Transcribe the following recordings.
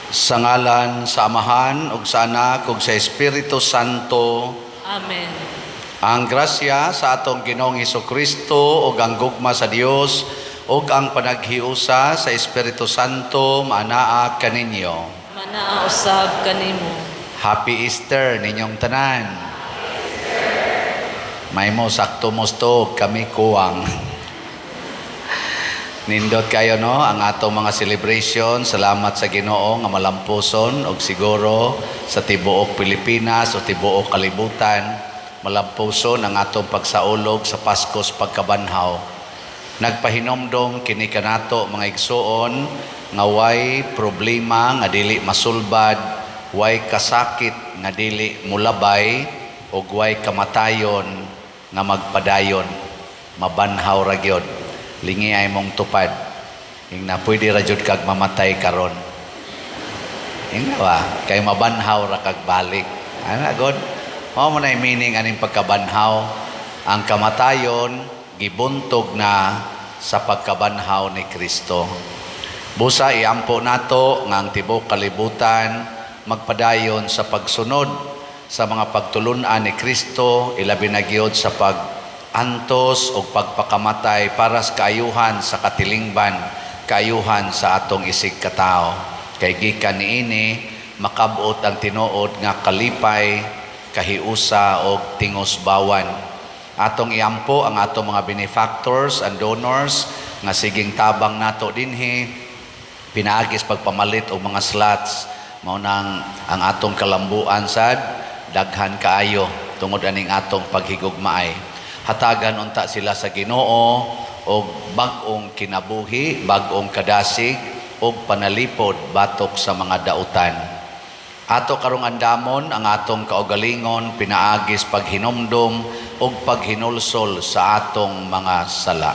Sa ngalan sa Amahan ug sa Anak ug sa Espiritu Santo. Amen. Ang grasya sa atong Ginoong Kristo ug ang gugma sa Dios ug ang panaghiusa sa Espiritu Santo maanaa kaninyo. Manaa usab kanimo. Happy Easter ninyong tanan. May mo sakto mo stog, kami kuwang. Nindot kayo, no, ang atong mga celebration. Salamat sa Ginoo nga malampuson og siguro sa tibuok Pilipinas o tibuok kalibutan malampuson ang atong pagsaulog sa Paskos pagkabanhaw. Nagpahinomdom kini kanato, mga igsuon, nga way problema nga dili masulbad, way kasakit nga dili mulabay, ug way kamatayon nga magpadayon. Mabanhaw ra gyud. Lingi ay mong tupad. Ingna pwede ra jud kag mamatay karon. Ingna ba? Kay mabanhaw ra kag balik. Ana god. Mao man ay meaning aning pagkabanhaw. Ang kamatayon gibuntog na sa pagkabanhaw ni Kristo. Busa iampo nato nga ang tibuok kalibutan magpadayon sa pagsunod sa mga pagtulunan ni Kristo, ilabi na gyud sa pag-antos o pagpakamatay para sa kaayuhan sa katilingban, kaayuhan sa atong isig katao. Kay gikan niini makabot ang tinuod nga kalipay, kahiusa og tingos bawan. Atong iampo ang atong mga benefactors and donors nga siging tabang nato dinhi pinaagis pagpamalit og mga slots. Mao nang ang atong kalambuan sad daghan kaayo tungod aning atong paghigugmaay. Hatagan unta sila sa Ginoo og bag-ong kinabuhi, bag-ong kadasig ug panalipod batok sa mga dautan. Ato karong andamon ang atong kaugalingon pinaagis paghinumdom ug paghinulsol sa atong mga sala.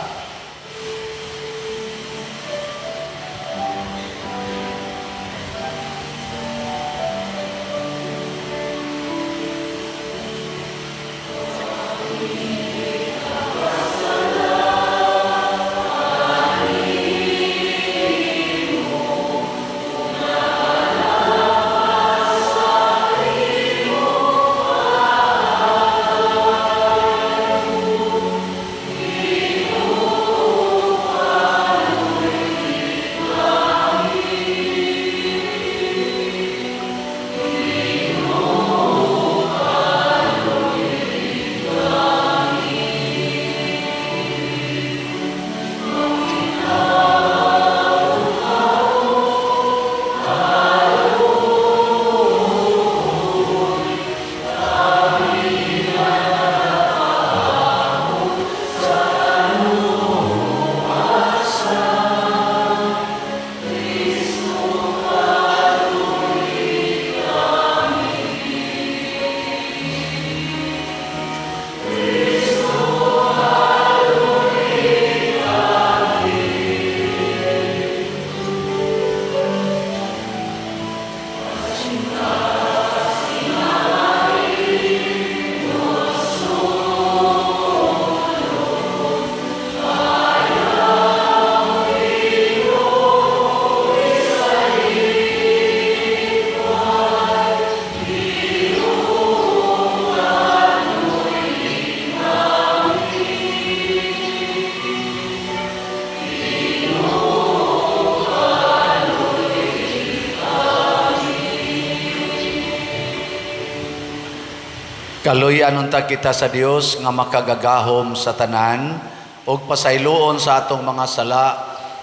Kaluyan unta kita sa Dios nga makagagahom sa tanan ug pasayloon sa atong mga sala,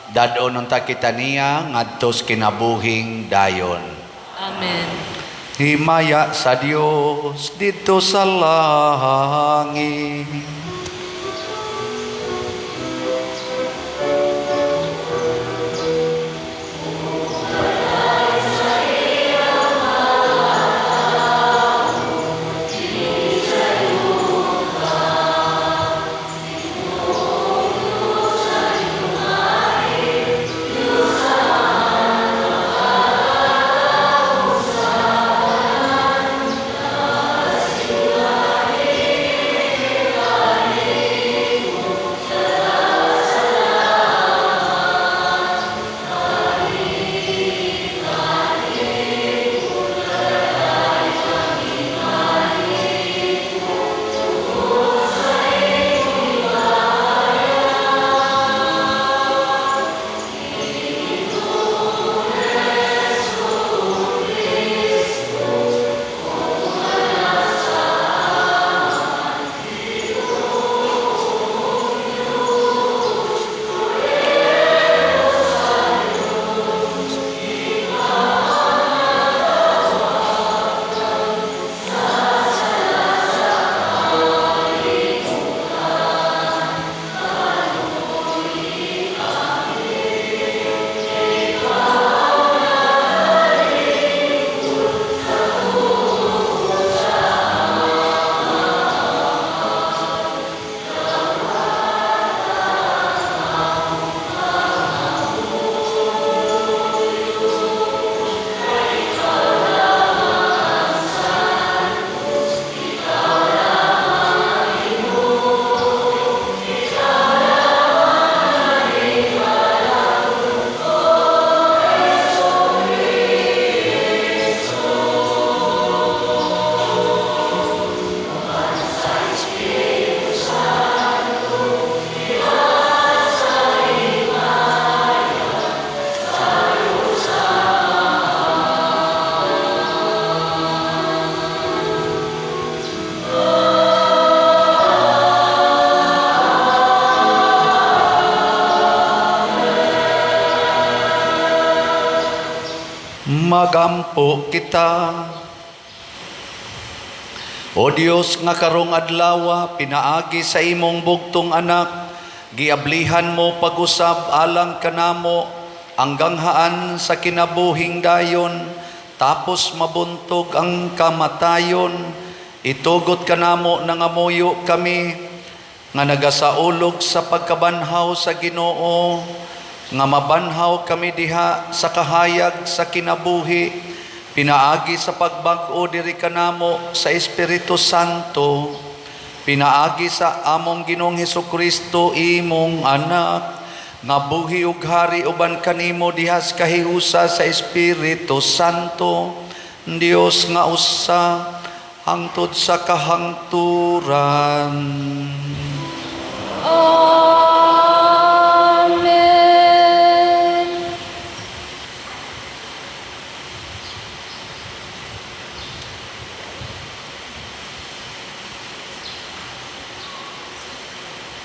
dad-on unta kita niya ngadto sa kinabuhing dayon. Amen. Himaya sa Dios didto sa langit. Magampo kita. O Dios nga karong adlawa pinaagi sa imong bugtong anak, giablihan mo pag-usab alang kanamo ang ganghaan sa kinabuhing dayon, tapos mabuntog ang kamatayon. Itugot kanamo, nangamuyo kami nga nagasaulog sa pagkabanhaw sa Ginoo, nga mabanhaw kami diha sa kahayag sa kinabuhi pinaagi sa pagbag-o diri kanamo sa Espiritu Santo, pinaagi sa among Ginoong Hesukristo, imong anak, nga buhi ug hari uban kanimo diha sa kahiusa sa Espiritu Santo, Dios nga usa hangtod sa kahangturan. Amen.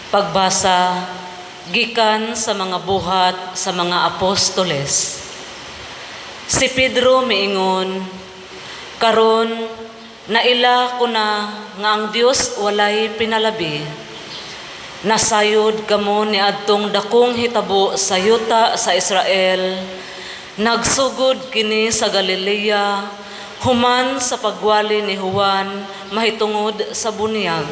Pagbasa gikan sa mga Buhat sa mga Apostoles. Si Pedro miingon, "Karon naila ko na nga ang Dios walay pinalabi. Nasayod kamo niadtong dakong hitabo sa yuta sa Israel. Nagsugod kini sa Galilea human sa pagwali ni Juan mahitungod sa bunyag.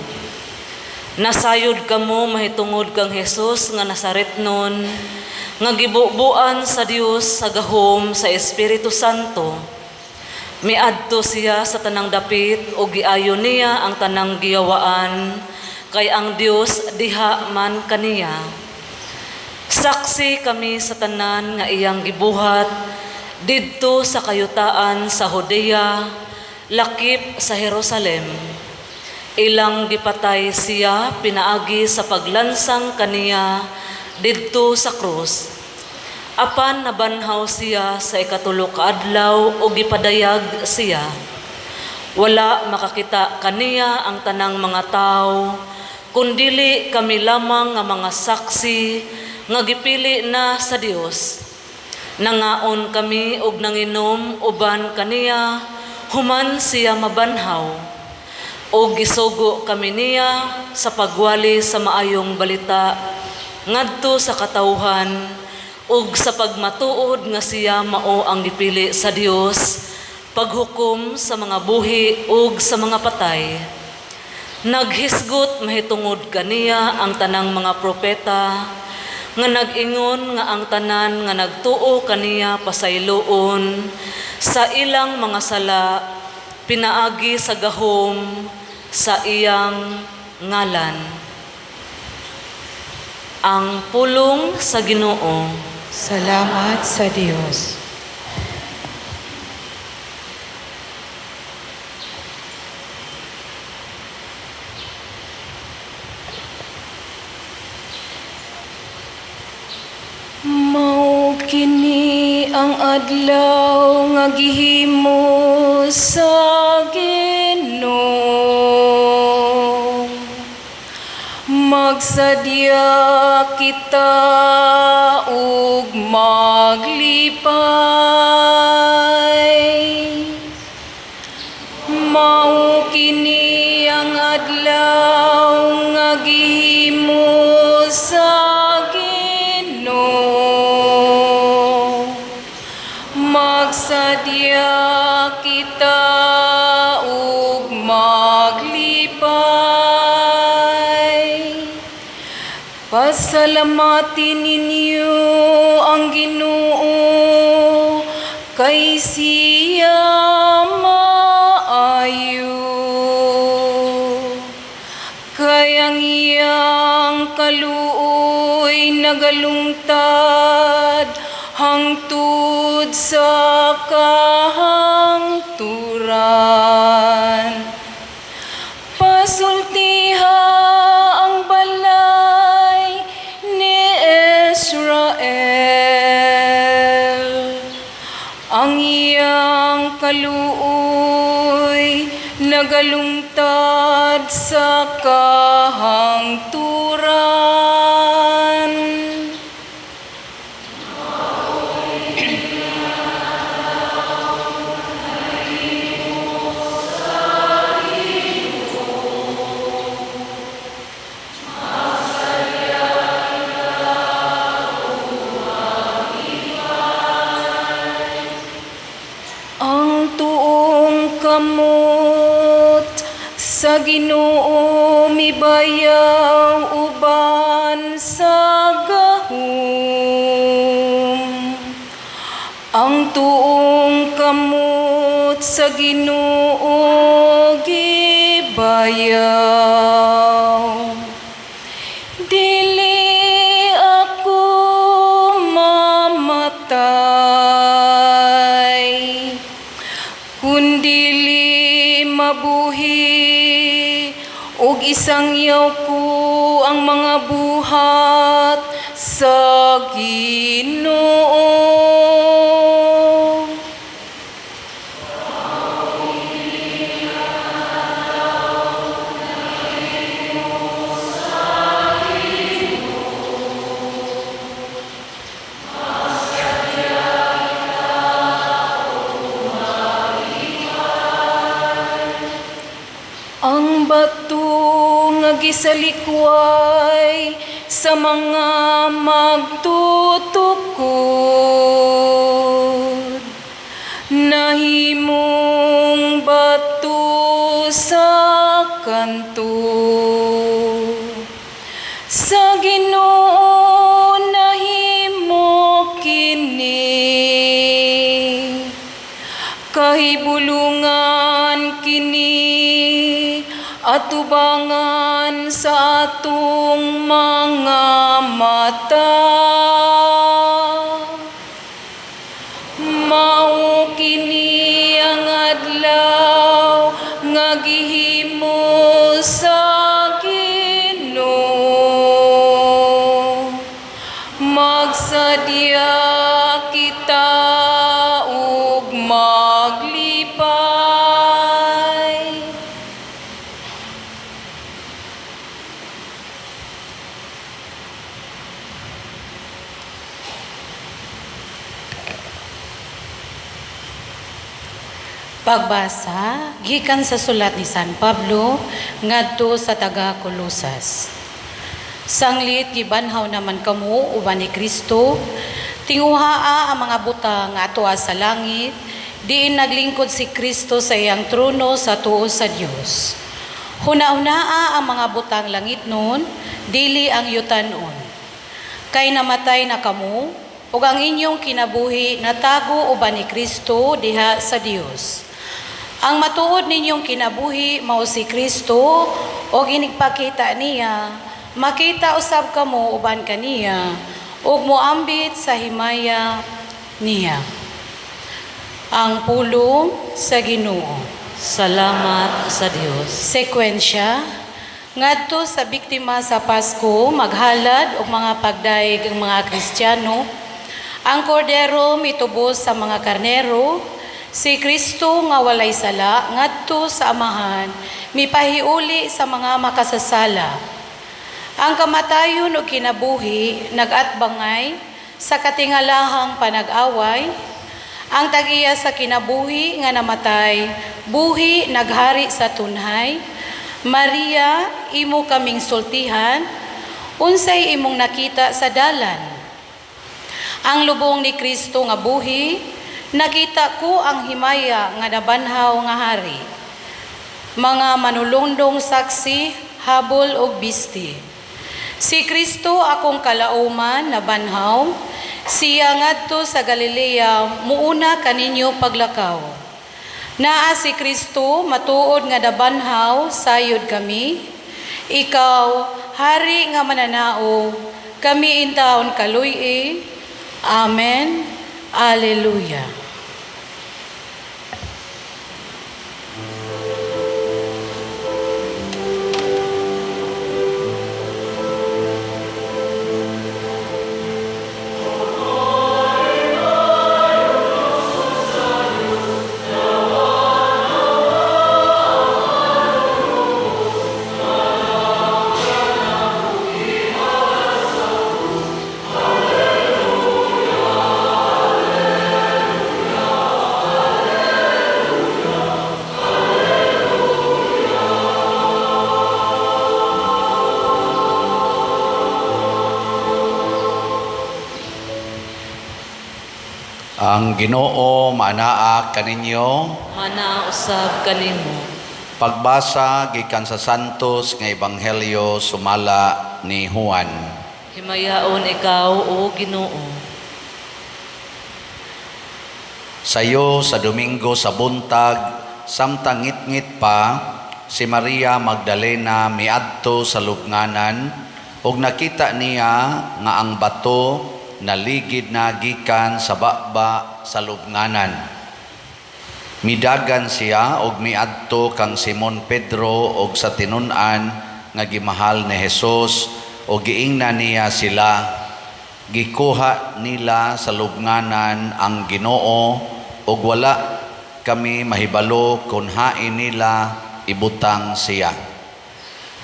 Nasayod kamo mahitungod kang Hesus nga Nazaretnon, nga gibubuan sa Dios sa gahom sa Espiritu Santo. Miadto siya sa tanang dapit ug giayo niya ang tanang giyawaan, kay ang Dios diha man kaniya. Saksi kami sa tanan nga iyang gibuhat didto sa kayutaan sa Judea, lakip sa Jerusalem. Ilang gipatay siya pinaagi sa paglansang kaniya didto sa krus. Apan nabanhaw siya sa ikatulo ka adlaw ug gipadayag siya. Wala makakita kaniya ang tanang mga tawo, kundili kami lamang nga mga saksi nga gipili na sa Dios. Nangaon kami og nanginom uban kaniya human siya mabanhaw. Og gisugo kami niya sa pagwali sa maayong balita ngadto sa katawhan ug sa pagmatuod nga siya mao ang gipili sa Dios paghukom sa mga buhi ug sa mga patay. Naghisgot mahitungod kaniya ang tanang mga propeta nga nag-ingon nga ang tanan nga nagtuo kaniya pasayloon sa ilang mga sala pinaagi sa gahom sa iyang ngalan." Ang pulong sa Ginoo. Salamat sa Dios. Mao kini ang adlaw nga gihimo sa Ginoo. Magsadya kita ug maglipay. Mao kini ang adlaw nga gihimo sa Ginoo. Magsadya kita ug maglipay. Pasalamati ninyo ang Ginoo, kay siya maayo. Kay ang iyang kaluoy nagalungtad hangtod sa kahangturan. Pasultiha ang balay ni Israel. Ang iyang kaluoy nagalungtad sa kahangturan. Kamot sa Ginoo mibayaw uban sa gahom. Ang tuong kamot sa Ginoo gibayaw. Dili ako mamatay, kundili mabuhi, ug isangyaw ko ang mga buhat sa Ginoo. Ang bato nga gisalikway sa mga magtutukod, nahimong bato sa kanto. Sa Ginoo nahimo kini, kahibulungan kini atubangan sa atong mga mata. Mao kini ang adlaw nga gihimo sa Ginoo. Magsadya kita ug maglipay. Pagbasa gikan sa sulat ni San Pablo ngadto sa taga Colosas. Sanglit gibanhaw naman kamo uban ni Kristo, tinguhaa ang mga butang nga atoa sa langit, diin naglingkod si Kristo sa iyang trono sa tuo sa Dios. Huna-hunaa ang mga butang langit nun, dili ang yutanon. Kay namatay na kamo, ug ang inyong kinabuhi natago uban ni Kristo diha sa Dios. Ang matuod ninyong kinabuhi mao si Kristo, ug inigpakita niya, makita usab kamo uban kaniya, ug moambit sa himaya niya. Ang pulong sa Ginoo. Salamat sa Dios. Sekwensya ngadto sa biktima sa Pasko, maghalad og mga pagdaig ang mga Kristiyano. Ang kordero mitubos sa mga karnero, si Kristo nga walay sala ngadto sa Amahan, mipahiuli sa mga makasasala. Ang kamatayon ug kinabuhi nag-atbangay sa katingalahang panag-away. Ang tag-iya sa kinabuhi nga namatay, buhi naghari sa tunhay. Maria, imo kaming sultihan, unsay imong nakita sa dalan? Ang lubong ni Kristo nga buhi, nakita ko ang himaya nga nabanhaw nga hari. Mga manulundong saksi, habol og bisti. Si Kristo akong kalauman nabanhaw, siya ngadto sa Galilea, muuna kaninyo paglakaw. Naa si Kristo matuod nga nabanhaw, sayod kami. Ikaw, hari nga mananaog, kami intawon kaluy-i. Amen. Alleluia. Ang Ginoo maanaa kaninyo. Manaa usab kanimo. Pagbasa gikan sa Santos nga Ebanghelyo sumala ni Juan. Himayaon ikaw, o Ginoo. Sayo sa Domingo sa buntag, samtang ngitngit pa, si Maria Magdalena miadto sa lubnganan ug nakita niya nga ang bato naligid na gikan sa baba sa lubnganan. Midagan siya og miadto kang Simon Pedro og sa tinun-an nga gimahal ni Jesus og giingnan niya sila, "Gikuha nila sa lubnganan ang Ginoo ug wala kami mahibalo kung hain nila ibutang siya."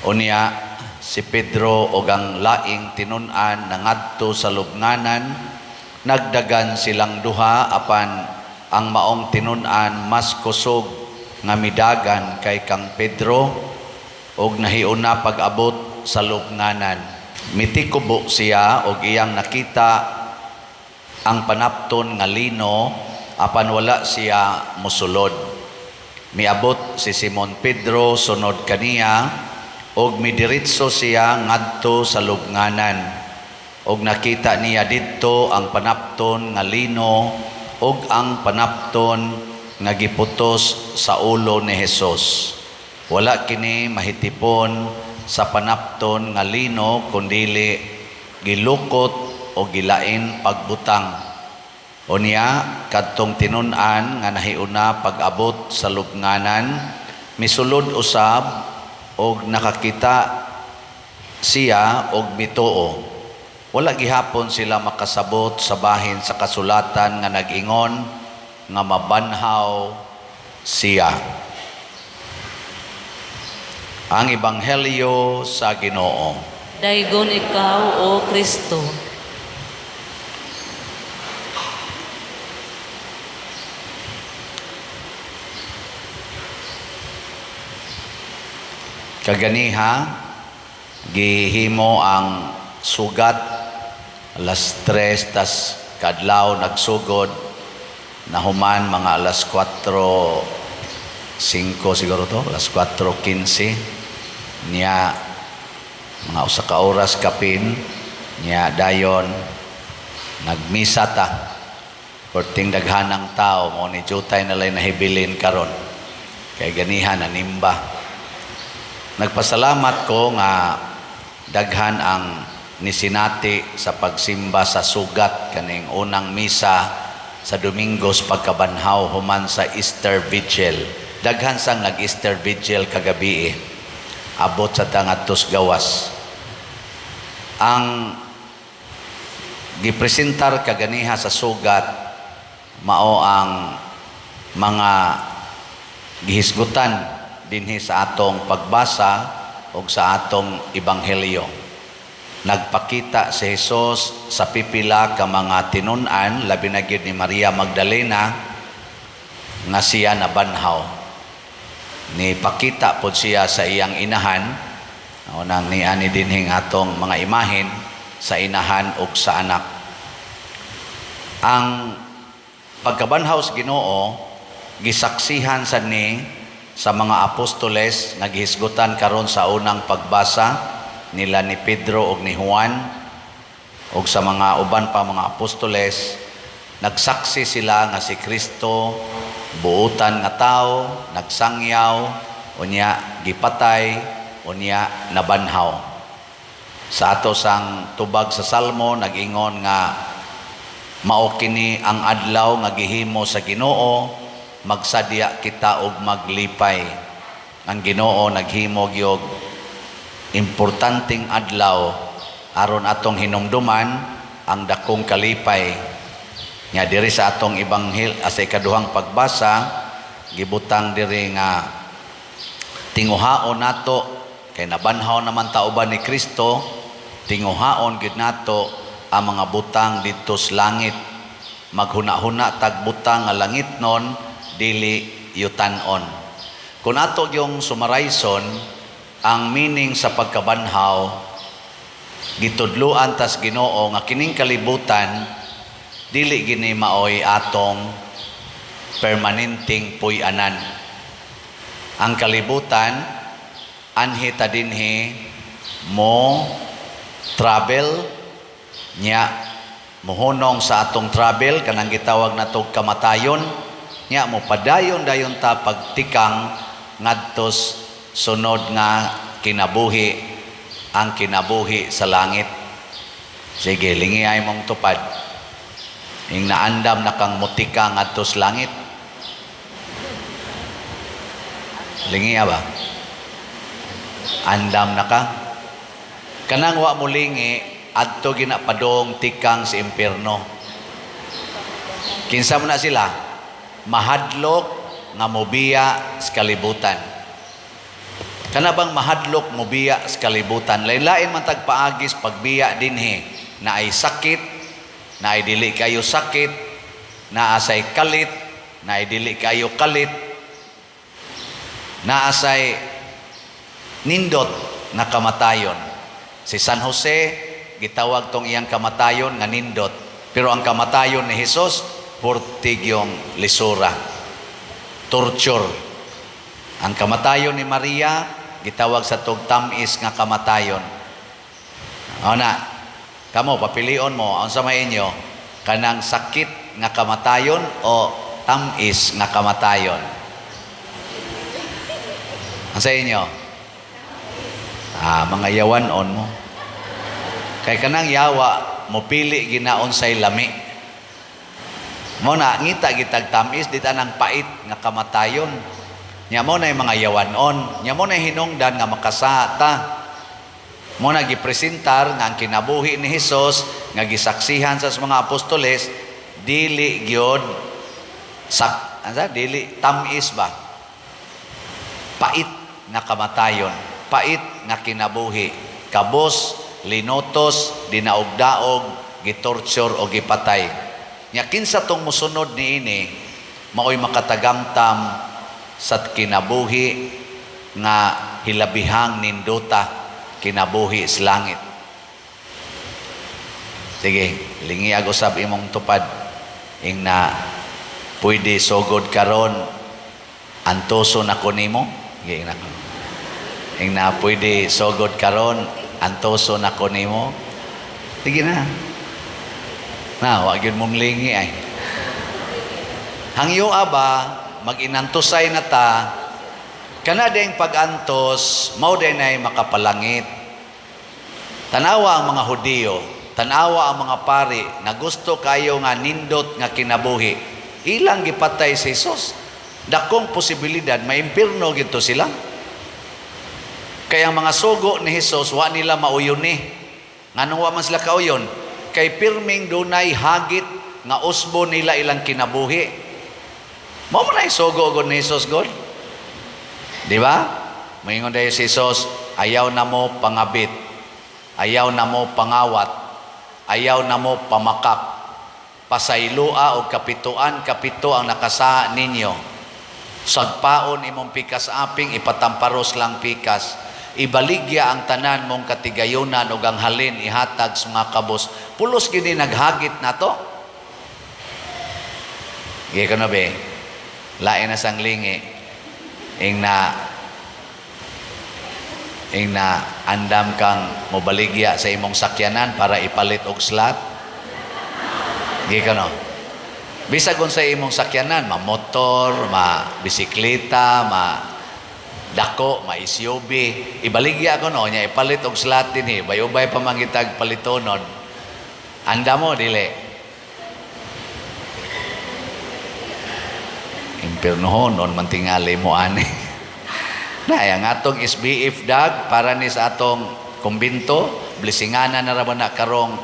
Unya si Pedro ug ang laing tinun-an nangadto sa lubnganan. Nagdagan silang duha, apan ang maong tinun-an mas kusog nga midagan kay kang Pedro ug nahiuna pag-abot sa lubnganan. Mitikubo siya og iyang nakita ang panapton nga lino, apan wala siya mosulod. Miabot si Simon Pedro sunod kaniya og midiretso siya ngadto sa lubnganan og nakita niya didto ang panapton nga lino ug ang panapton nga giputos sa ulo ni Jesus. Wala kini mahitipon sa panapton nga lino kundili gilukot o gilain pagbutang. Unya kadtong tinun-an nga nahiuna pag-abot sa lubnganan misulod usab og nakakita siya og mituo. Wala gihapon sila makasabot sa bahin sa kasulatan nga nag-ingon nga mabanhaw siya. Ang Ebanghelyo sa Ginoo. Daygon ikaw, O Kristo. Kaganiha gihimo ang sugat 3:00 tas kadlaw nagsugod, nahuman mga 4:05 siguro to, 4:15 niya, mga usa ka oras kapin niya. Dayon nagmisa ta. Perting daghanang tao mo ni jutay na lay nahibilin karon kay ganiha nanimba. Nagpasalamat ko nga daghan ang nisinati sa pagsimba sa sugat kaning unang misa sa Domingos pagkabanhaw human sa Easter Vigil. Daghan sang nag-Easter Vigil kagabi. Abot sa tangatos gawas. Ang gipresentar kaganiha sa sugat mao ang mga gihisgutan dinhi sa atong pagbasa ug sa atong ebanghelyo. Nagpakita si Jesus sa pipila ka mga tinun-an, labi na gyud ni Maria Magdalena, nga siya nabanhaw. Nipakita pod siya sa iyang inahan, unang niani dinhing atong mga imahin sa inahan ug sa anak. Ang pagkabanhaw sa Ginoo gisaksihan sa ni sa mga apostoles nga gihisgutan karon sa unang pagbasa nila ni Pedro ug ni Juan ug sa mga uban pa mga apostoles. Nagsaksi sila nga si Kristo buutan nga tao, nagsangyaw, unya gipatay, unya nabanhaw. Sa ato sang tubag sa Salmo, nag-ingon nga mao kini ang adlaw nga gihimo sa Ginoo, magsadya kita og maglipay. Ang Ginoo naghimo gyud importanteng adlaw aron atong hinumduman ang dakong kalipay. Nga diri sa atong ebanghel sa ikaduhang pagbasa gibutang diri nga tinguhaon nato kay nabanhaw naman ta uban ni Kristo, tinguhaon gyud nato ang mga butang didto sa langit. Maghuna-huna tag butang nga langit non, dili yutan-on. Kung ato yung sumarayson ang meaning sa pagkabanhaw, gitudluan tas Ginoo nga kining kalibutan Dili gini maoy atong permanenteng puy-anan. Ang kalibutan, anhi ta dinhi mo travel, nya mohunong sa atong travel, kanang gitawag natog kamatayon, nya mo padayon dayon ta pagtikang ngadtos sunod nga kinabuhi, ang kinabuhi sa langit. Sige, lingi ay mong tupad. Ing naandam na kang mutika ngadtos langit. Lingi ba? Andam na ka? Kanang wa mo lingi, adto ginapadong tikang sa impierno. Kinsa mo na sila? Mahadlok nga mobiya sa kalibutan. Kana bang mahadlok mobiya sa kalibutan? Lain-lain man tag paagis pagbiya dinhi, na ay sakit, na ay dili kayo sakit, na asay kalit, na ay dili kayo kalit, na asay nindot na kamatayon. Si San Jose, gitawag tong iyang kamatayon nga nindot. Pero ang kamatayon ni Jesus, purtig yung lisura. Torture. Ang kamatayon ni Maria, gitawag sa tog tamis nga kamatayon. O na, kamo, papilion mo, ang sa may inyo, kanang sakit nga kamatayon o tamis nga kamatayon? Ang sa inyo? Ah, mga yawan on mo. Kay kanang yawa, mopili ginaon say lami. Mo na, ngita gitag tamis, di ta nang pait nga kamatayon. Nya mo na yung mga yawan-on. Nya mo na hinungdan nga makasata. Mo na gipresentar nga ang kinabuhi ni Hesus nga gisaksihan sa mga apostoles, dili gyud sak, ano, dili tamis ba, pait nga kamatayon, pait nga kinabuhi, kabos, linutos, dinaog-daog, gitorture o gipatay. Nya kinsa tong mosunod niini, maoy makatagamtam sa kinabuhi nga hilabihang nindota, kinabuhi sa langit. Sige, lingi usab imong tupad. Ing na pwede sugod karon, antoso na ko nimo. Sige, ing na. Ing na pwede sugod karon, antoso na ko nimo. Sige na. Na, wa gyud mong lingi ay. Hangyo ba, mag-inantusay na ta, kana ding pag-antos, mao din ay makapalangit. Tanawa ang mga Hudiyo, tanawa ang mga pari, na gusto kayo nga nindot nga kinabuhi. Ilang gipatay si Jesus. Dakong posibilidad, maimpirno gito sila. Kaya ang mga sugo ni Jesus, wa nila mauyon ni. Nganong wa man sila kauyon? Kay pirming dunay hagit nga usbo nila ilang kinabuhi. Mao man ay sugo god ni Jesus god. Di ba? Moingon dayon si Jesus, "Ayaw na mo pangabit, ayaw na mo pangawat, ayaw na mo pamakak. Pasaylua og kapituan kapito ang nakasaha ninyo. Sagpaon imong pikas aping, ipatamparos lang pikas. Ibaligya ang tanan mong katigayunan ug ang halin ihatag sa mga kabos." Pulos gini naghagit nato. Giya ka na be. Lain na sang lingi. Ing na andam kang mobaligya sa imong sakyanan para ipalit og slot. Giya ka no. Bisag sa imong sakyanan, ma motor, ma bisikleta, ma dako, ma SUV, ibaligya ko no, nya ipalit og slot dinhi, bayubay pa mangitag palitonon. Anda mo dili? Impiernohonon man tingali mo ani. Na ang atong SBF dag para ni sa atong kumbinto, blessinganan na ra ba na karong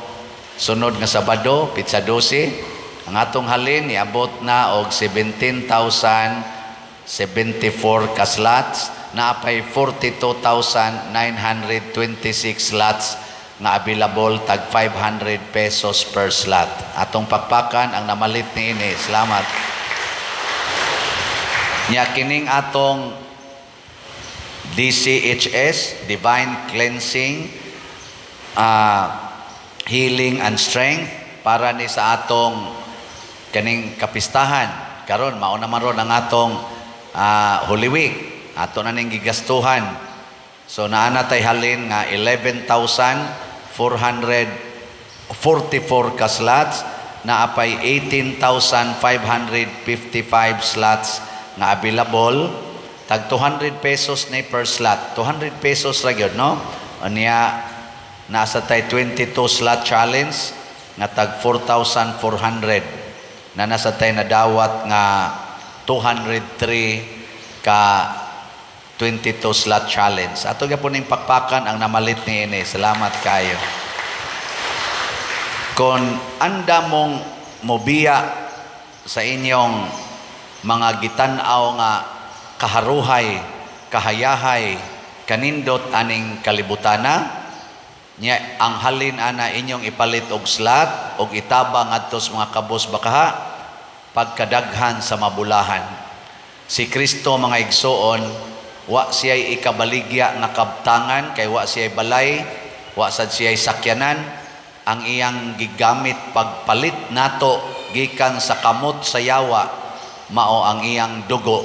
sunod nga Sabado, pitsa 12. Ang atong halin niabot na og 17,074 ka slots, naapay 42,926 slots nga available, tag 500 pesos per slot. Atong pakpakan ang namalit niini. Salamat. Nya kining atong DCHS, Divine Cleansing, Healing and Strength. Para ni sa atong kaning kapistahan. Karon mao naman ron ang atong Holy Week. Ato na ning gigastuhan. So naa na tay halin nga 11,444 ka slots, naa pay 18,555 slots nga available. Tag 200 pesos ni per slot. 200 pesos ra gyud, no? Unya nasa tay 22 slot challenge nga tag 4,400 na nasa tay nadawat nga 203 ka 22 slot challenge. Ato gyapon ning pakpakan ang namalit ni ini. Salamat kayo. Kung anda mong mobiya sa inyong mga gitan-aw nga kaharuhay, kahayahay, kanindot aning kalibutana, nya ang halin ana inyong ipalit og slot og itabang adto sa mga kabos bakaha pagkadaghan sa mabulahan. Si Kristo, mga igsoon, wa siya'y ikabaligya nga kabtangan kay wa siya'y balay, wa sad siya'y sakyanan. Ang iyang gigamit pagpalit nato gikan sa kamot sa yawa mao ang iyang dugo.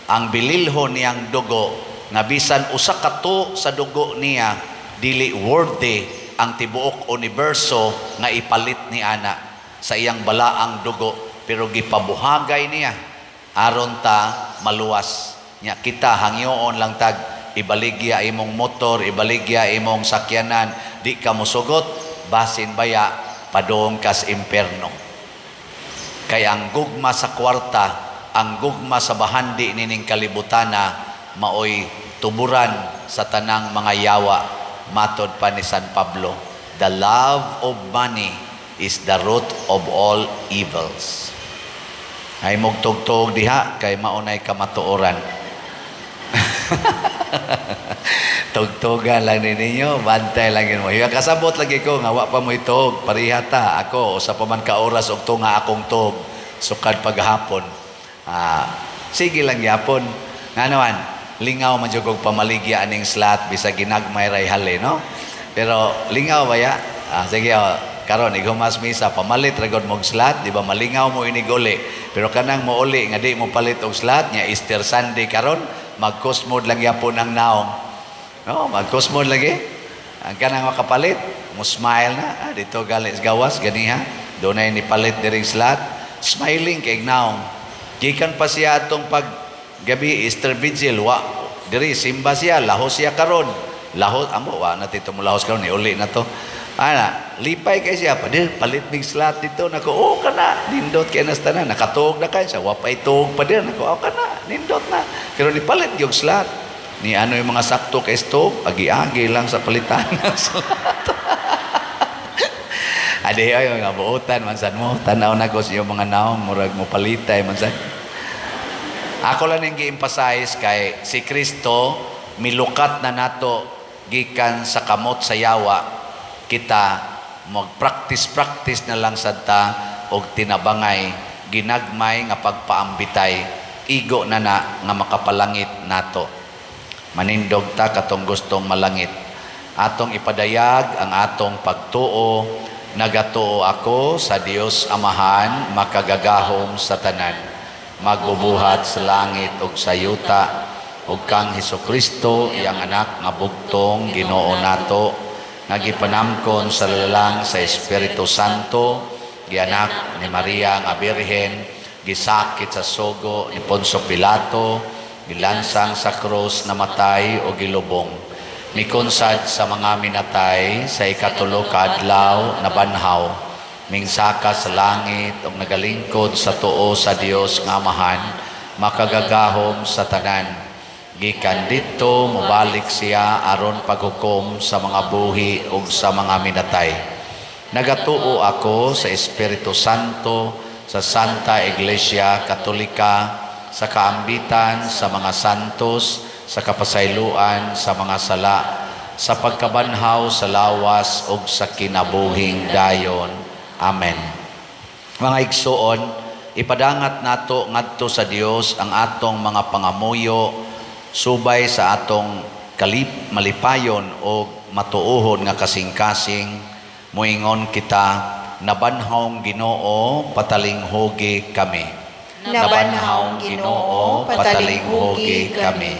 Ang bililho niyang dugo nga bisan usa ka to sa dugo niya dili worthy ang tibuok universo nga ipalit ni ana sa iyang balaang dugo, pero gipabuhagay niya aron ta maluwas. Nya kita hangyoon lang tag ibaligya imong motor, ibaligya imong sakyanan, di ka mosugot, basin baya padung kas imperno. Kay ang gugma sa kwarta, ang gugma sa bahandi nining kalibutana maoy tuburan sa tanang mga yawa. Matod pa ni San Pablo, "The love of money is the root of all evils." Ay mugtugtog diha kay maunay kamatuoran. Tugtugan lang ni ninyo, bantay lang mo. Higa kasabot lagi ko nga wa pa mo itog, pareha ta ako usa pa man ka oras og tunga akong tug sukad paghapon. Sige lang gyapon. Nga naman, lingaw man jud og pamaligya aning slot bisag ginagmay ray hali, no? Pero lingaw ba ya? Sige oh, karon ighumas misa pamalit ra gud mog slot, di ba malingaw mo inig uli. Pero kanang mouli nga di mo palit og slot nya Easter Sunday karon, magkusmod lang gyapon ang naong. No, magkusmod lagi. Ang kanang makapalit, mo smile na, dito gali sa gawas ganiha. Dunay ni palit diring slot, smiling kay naong. Gikan pa siya atong pag gabi Easter Vigil, wa diri simba siya, lahos siya karon. Lahos amo wa na tito mo lahos karon, ni uli na to. Ana, lipay kay siya, padir, palit mig slot dito nako. Oh kana, nindot kay nas tanan, nakatuog na kay siya, wa pay tuog pa dir nako. Oh kana, nindot na. Pero nipalit yung slot. Ni ano yung mga sakto kay stove, agi-agi lang sa palitan ng slot. Adi ay mga buotan man sad mo, tanaw na ko sa iyong mga naong murag mo palitay man sad. Ako lang ning gi-emphasize kay si Kristo milukat na nato gikan sa kamot sa yawa. Kita mag-practice-practice na lang sad ta og tinabangay ginagmay nga pagpaambitay, igo na na nga makapalangit nato. Manindog ta katong gustong malangit. Atong ipadayag ang atong pagtuo. Nagatuo ako sa Dios Amahan, makagagahom sa tanan, magbubuhat sa langit ug sa yuta, ug kang Hesukristo, iyang anak nga bugtong Ginoo nato, nga gipanamkon sa lalang sa Espiritu Santo, gianak ni Maria nga Birhen, gisakit sa sugo ni Poncio Pilato, gilansang sa krus, namatay o gilubong, mikunsad sa mga minatay, sa ikatulo ka adlaw nabanhaw, mingsaka sa langit ug nagalingkod sa tuo sa Dios nga Amahan, makagagahom sa tanan. Gikan didto mobalik siya aron paghukom sa mga buhi ug sa mga minatay. Nagatuo ako sa Espiritu Santo, sa Santa Iglesia Katolika, sa kaambitan sa mga santos, sa kapasayloan sa mga sala, sa pagkabanhaw sa lawas ug sa kinabuhing dayon. Amen. Mga igsuon, ipadangat nato ngadto sa Dios ang atong mga pangamuyo subay sa atong kalip malipayon o matuohon nga kasing-kasing. Moingon kita, Nabanhawng Ginoo, patalinghugi kami. Nabanhawng Ginoo, patalinghugi kami.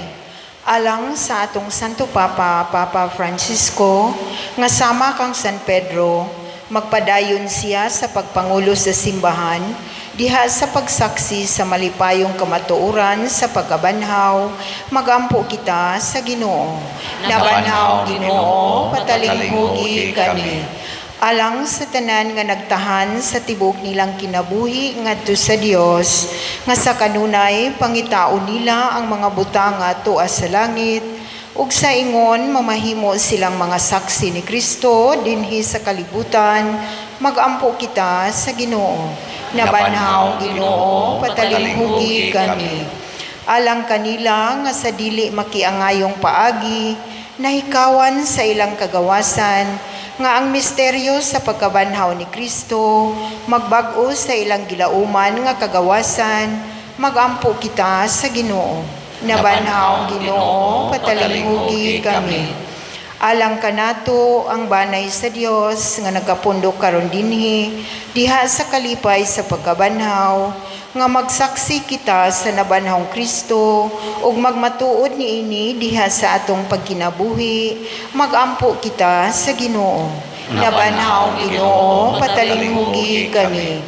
Alang sa atong Santo Papa, Papa Francisco, nga sama kang San Pedro, magpadayon siya sa pagpangulo sa simbahan, diha sa pagsaksi sa malipayong kamatuoran sa pagkabanhaw, magampo kita sa Ginoo. Nabanhaw Ginoo, patalinghugi kami. Alang sa tanan nga nagtahan sa tibok nilang kinabuhi ngadto sa Dios, nga sa kanunay pangitaon nila ang mga butang nga tuas sa langit, ug sa ingon mamahimo silang mga saksi ni Kristo dinhi sa kalibutan, magampo kita sa Ginoo. Nabanhaw Ginoo, patalinghugi kami. Alang kanila nga sa dili makiangayong paagi, nahikawan sa ilang kagawasan, nga ang misteryo sa pagkabanhaw ni Kristo magbag-o sa ilang gilauman nga kagawasan, magampo kita sa Ginoo. Nabanhaw Ginoo, patalinghugi kami. Alang kanato ang banay sa Dios nga nagkapundo karon dinhi diha sa kalipay sa pagkabanhaw, nga magsaksi kita sa nabanhawng Kristo ug magmatuod niini diha sa atong pagkinabuhi, magampo kita sa Ginoo. Nabanhaw Ginoo, patalinghugi kami.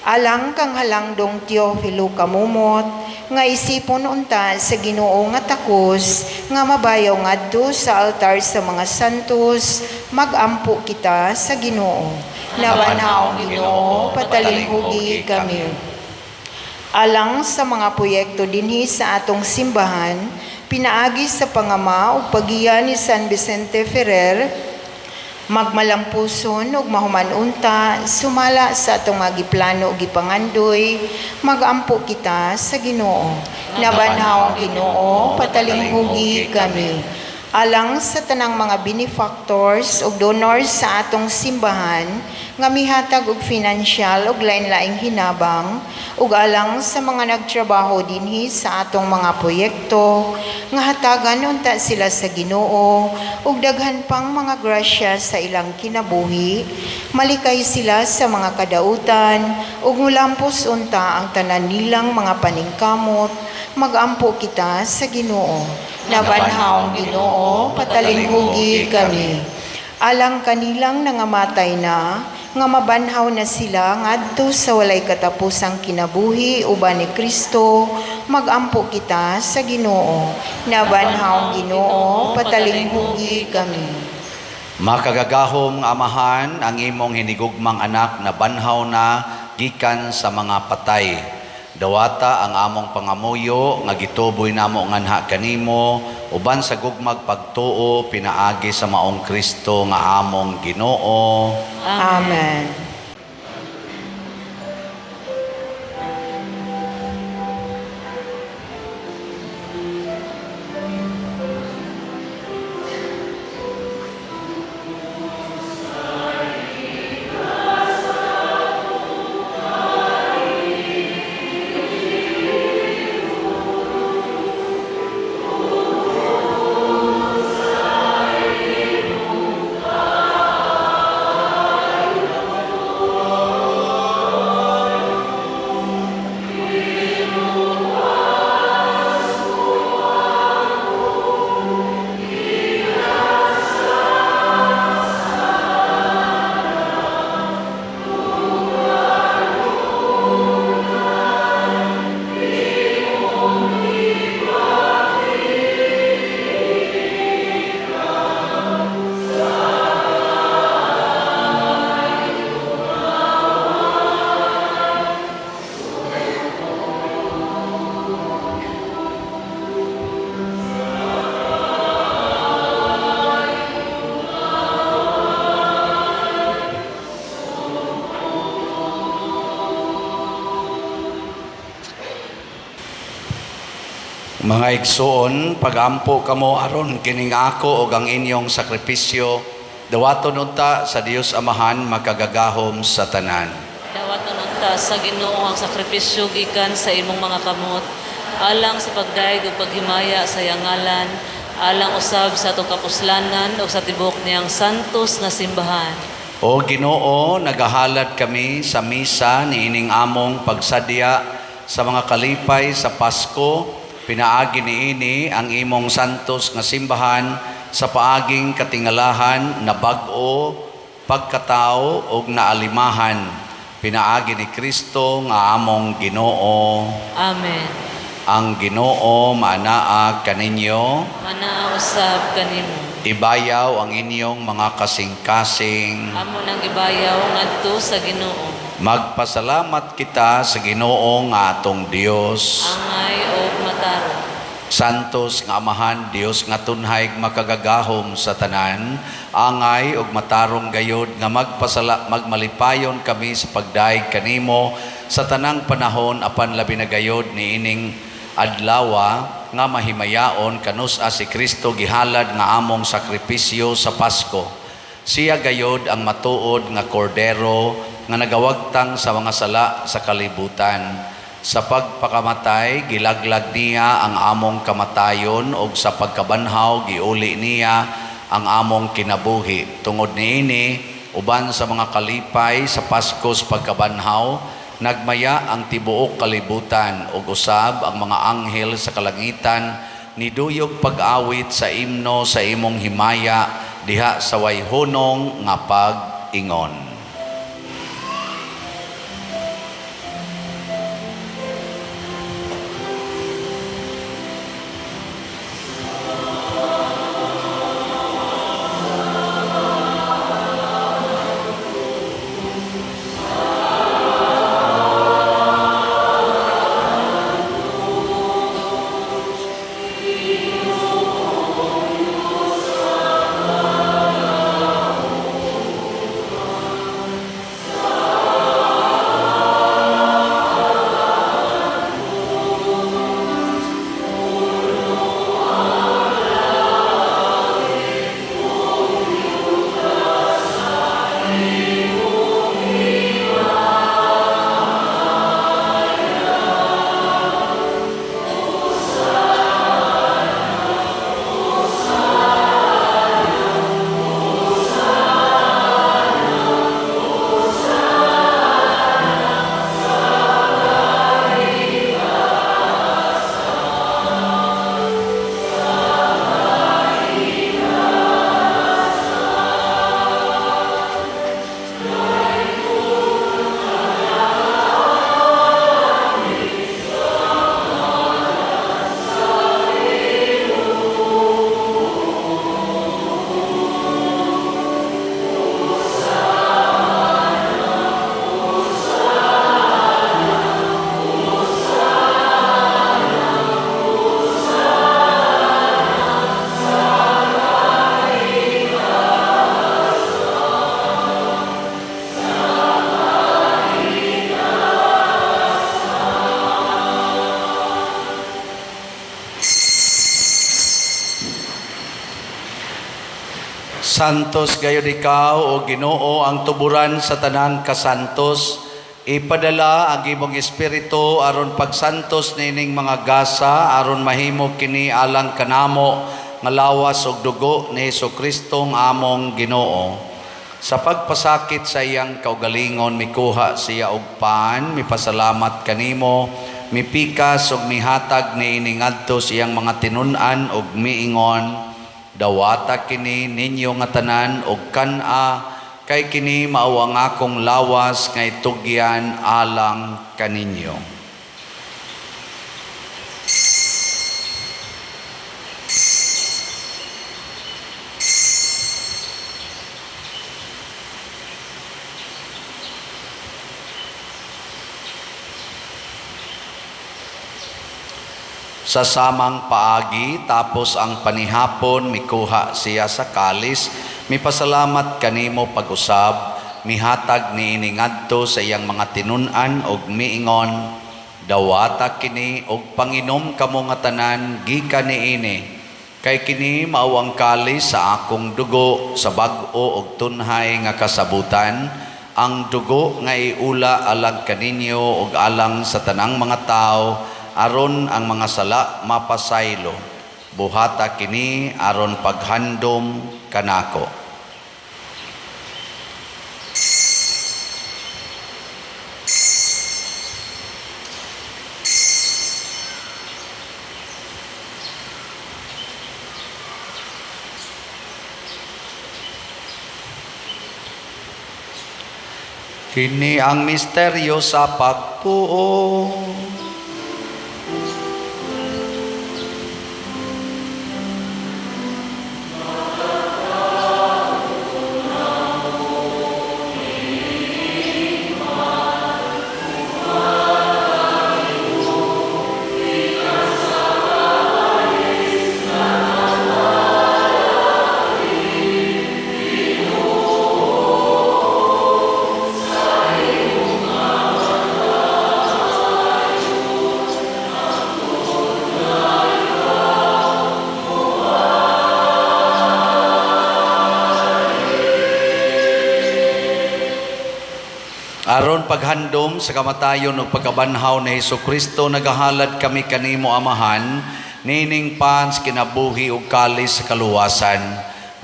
Alang kang halangdong Teofilo Kamumot, nga isipon unta sa Ginoo nga takos, nga mabayaw ngadto sa altar sa mga santos, magampo kita sa Ginoo. Nabanhaw Ginoo, patalinghugi kami. Alang sa mga proyekto dinhi sa atong simbahan, pinaagi sa pangama ug pagiya ni San Vicente Ferrer, magmalampuson ug mahuman unta sumala sa atong mga giplano ug gipangandoy, magampo kita sa Ginoo. Nabanhaw Ginoo, patalinghugi kami. Alang sa tanang mga benefactors ug donors sa atong simbahan nga mihatag og financial ug lain-laing hinabang, ug alang sa mga nagtrabaho dinhi sa atong mga proyekto nga hatagan unta sila sa Ginoo ug daghan pang mga grasya sa ilang kinabuhi, malikay sila sa mga kadautan ug mulampos unta ang tanan nilang mga paningkamot, magampo kita sa Ginoo. Nabanhaw Ginoo, patalinghugi kami. Alang kanilang nangamatay na, nga mabanhaw na sila ngadto sa walay katapusang kinabuhi uban ni Kristo, magampo kita sa Ginoo. Nabanhaw Ginoo, patalinghugi kami. Makagagahom nga Amahan, ang imong hinigugmang anak na banhaw na gikan sa mga patay. Dawata ang among pangamuyo nga gituboy namo nganha kanimo uban sa gugmag pagtuo pinaagi sa maong Kristo nga among Ginoo. Amen. Mga igsoon, pagampo kamo aron kining ako ug ang inyong sakripisyo dawaton unta sa Dios Amahan makagagahom sa tanan. Dawaton unta sa Ginoo ang sakripisyo gikan sa imong mga kamot, alang sa pagdayeg ug paghimaya sa iyang ngalan, alang usab sa atong kapuslanan ug sa tibuok niyang santos nga simbahan. O Ginoo, nagahalad kami sa misa niining among pagsadya sa mga kalipay sa Pasko. Pinaagi niini ang imong santos nga simbahan sa paaging katingalahan na bag-o, pagkatao ug naalimahan. Pinaagi ni Kristo nga among Ginoo. Amen. Ang Ginoo maanaa kaninyo. Manaa usab kanimo. Ibayaw ang inyong mga kasing-kasing. Amo nang ibayaw ngadto sa Ginoo. Magpasalamat kita sa Ginoo nga atong Dios. Angay og matarong. Santos nga Amahan, Dios nga tunhay makagagahom sa tanan, angay ug matarong gayod nga magmalipayon kami sa pagdayeg kanimo sa tanang panahon, apan labi na gayod niining adlawa nga mahimayaon kanus-a si Kristo gihalad nga among sakripisyo sa Pasko. Siya gayod ang matuod nga kordero nga nagawagtang sa mga sala sa kalibutan. Sa pagpakamatay, gilaglag niya ang among kamatayon, ug sa pagkabanhaw, giuli niya ang among kinabuhi. Tungod niini, uban sa mga kalipay sa Paskos pagkabanhaw, nagmaya ang tibuok kalibutan ug usab ang mga anghel sa kalangitan niduyog pag-awit sa imno sa imong himaya diha sa wayhunong nga pag-ingon. Santos gayud ikaw, O Ginoo, ang tuburan sa tanang kasantos. Ipadala ang imong Espiritu aron pagsantos niining mga gasa, aron mahimo kini alang kanamo nga lawas ug dugo ni Hesukristo nga among Ginoo. Sa pagpasakit sa iyang kaugalingon, mikuha siya og pan, mipasalamat kanimo, mipikas ug mihatag niini ngadto sa iyang mga tinun-an ug miingon: "Dawata kini ninyo nga tanan og kan-a, kay kini mao ang akong lawas nga itugyan alang kaninyo." Sa samang paagi, tapos ang panihapon, mikuha siya sa kalis, mipasalamat kanimo pag-usab, mihatag niini ngadto sa iyang mga tinun-an og miingon: "Dawata kini og panginom kamo nga tanan gikan niini, kay kini mao ang kalis sa akong dugo sa bag-o og tunhay nga kasabutan, ang dugo nga iula alang kaninyo ug alang sa tanang mga tawo aron ang mga sala mapasaylo. Buhata kini aron paghandom kanako." Kini ang misteryo sa pagtuo. Aron paghandom sa kamatayon ug pagkabanhaw ni Hesukristo, nagahalad kami kanimo, Amahan, nining pans kinabuhi ug kalis sa kaluwasan.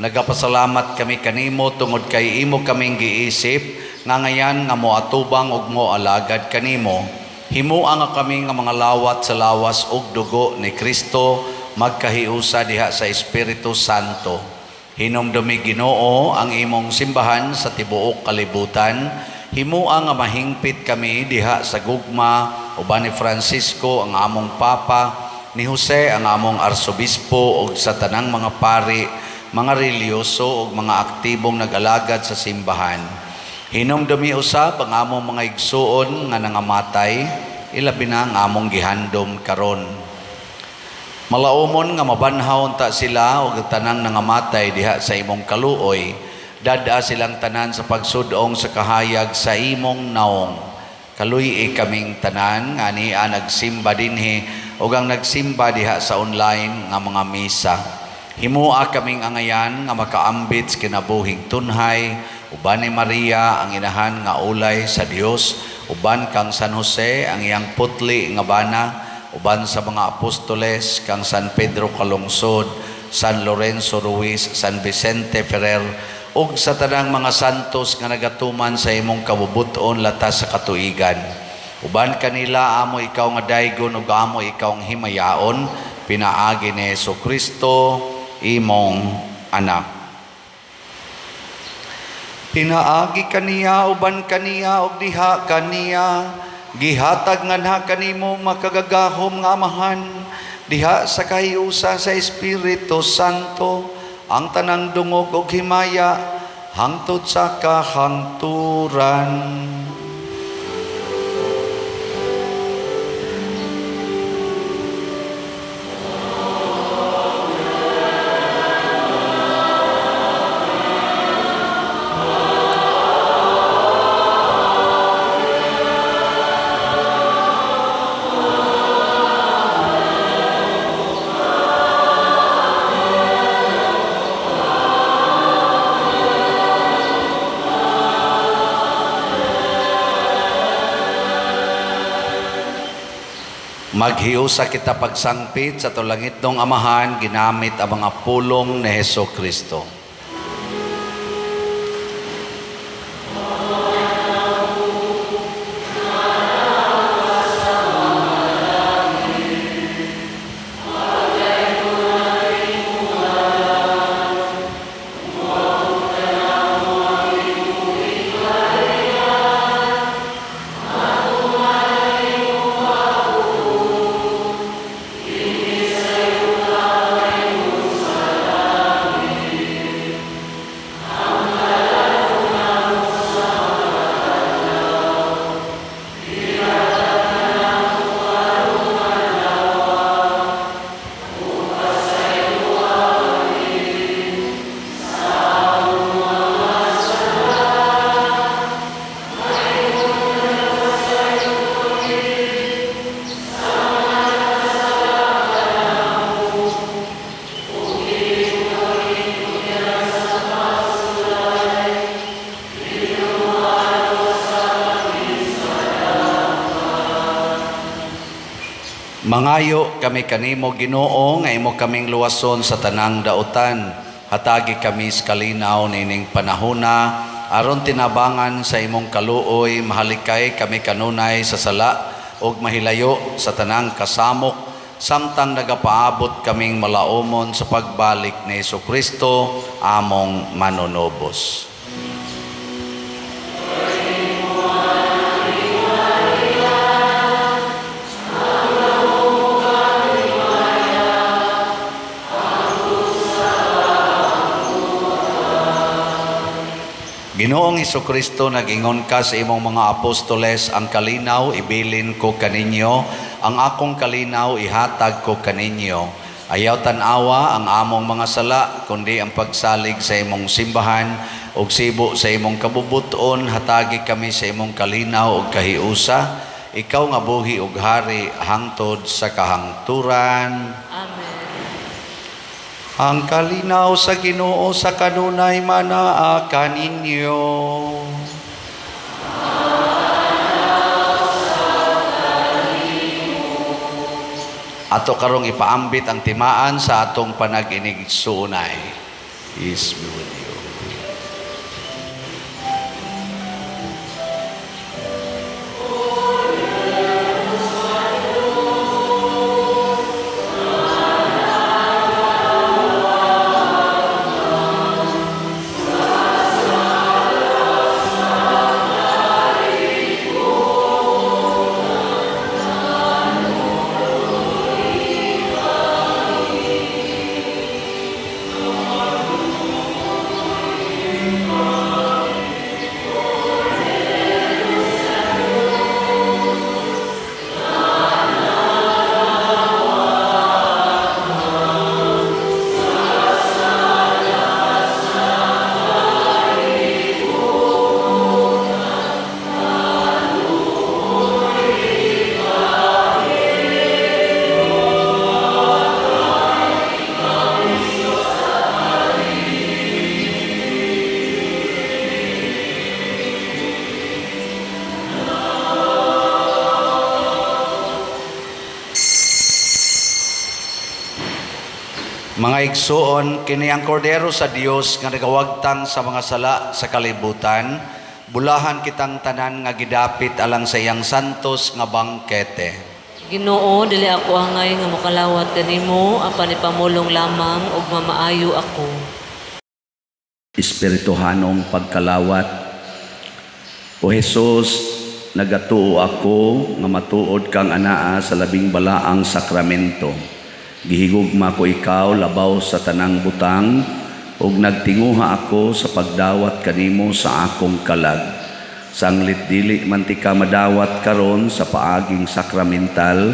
Nagapasalamat kami kanimo tungod kay imo kaming giisip nga ngayan nga moatubang ug moalagad kanimo. Himoa nga kami nga mga lawat sa lawas ug dugo ni Kristo magkahiusa diha sa Espiritu Santo. Hinumdumi, Ginoo, ang imong simbahan sa tibuok kalibutan. Himoa nga mahingpit kami diha sa gugma uban ni Francisco ang among Papa, ni Jose ang among Arsobispo ug sa tanang mga pari, mga relihiyoso ug mga aktibong nag-alagad sa simbahan. Hinumdumi usab ang among mga igsuon nga nangamatay, ilabi na ang among gihandom karon. Malaumon nga mabanhaw unta sila ug ang tanang nangamatay diha sa imong kaluoy. Dad-a silang tanan sa pagsudong sa kahayag sa imong naong. Kaluy-i kaming tanan nga ania nagsimba dinhi ug ang nagsimba diha sa online nga mga misa. Himoa kaming angayan nga makaambit sa kinabuhing tunhay uban ni Maria ang inahan nga ulay sa Dios, uban kang San Jose ang iyang putli nga bana, uban sa mga apostoles kang San Pedro Calungsod, San Lorenzo Ruiz, San Vicente Ferrer ug sa tanang mga santos nga nagatuman sa imong kabubut-on latas sa katuigan. Uban kanila amo ikaw nga daygon ug amo ikaw ang himayaon pinaagi ni Hesukristo imong anak. Pinaagi kaniya, uban kaniya ug diha kaniya, gihatag nganha kanimo makagagahom nga Amahan diha sa kahiusa sa Espiritu Santo ang tanang dungog ug himaya hangtod sa kahangturan. Maghiusa kita pagsangpit sa atong langitnong Amahan ginamit ang mga pulong ni Hesukristo. Mangayo kami kanimo, Ginoo, nga imo kaming luwason sa tanang dautan. Hatagi kami sa kalinaw nining panahona aron tinabangan sa imong kaluoy mahalikay kami kanunay sa sala ug mahilayo sa tanang kasamok samtang nagapaabot kaming malaumon sa pagbalik ni Hesukristo among manunubos. Ginoong Kristo, nag-ingon ka sa imong mga apostoles, "Ang kalinaw ibilin ko kaninyo, ang akong kalinaw ihatag ko kaninyo." Ayaw tan-awa ang among mga sala, kundi ang pagsalig sa imong simbahan, ug sibo sa imong kabubuton, hatagi kami sa imong kalinaw ug kahiusa. Ikaw nga buhi ug hari hangtod sa kahangturan. Amen. Ang kalinaw sa Ginoo sa kanunay manaa kaninyo. Ato karong ipaambit ang timaan sa atong panag-inigsuonay. Peace be with you. Mga igsuon, kini ang kordero sa Dios nga nagawagtang sa mga sala sa kalibutan. Bulahan kitang tanan nga gidapit alang sa iyang santos nga bangkete. Ginoo, dili ako angay nga mokalawat kanimo, apan ipamulong lamang ug mamaayo ako. Espirituhanong pagkalawat. O Jesus, nagatuo ako nga matuod kang anaa sa labing balaang sakramento. Gihigugma ko ikaw labaw sa tanang butang ug nagtinguha ako sa pagdawat kanimo sa akong kalag. Sanglit dili man tika madawat karon sa paaging sakramental,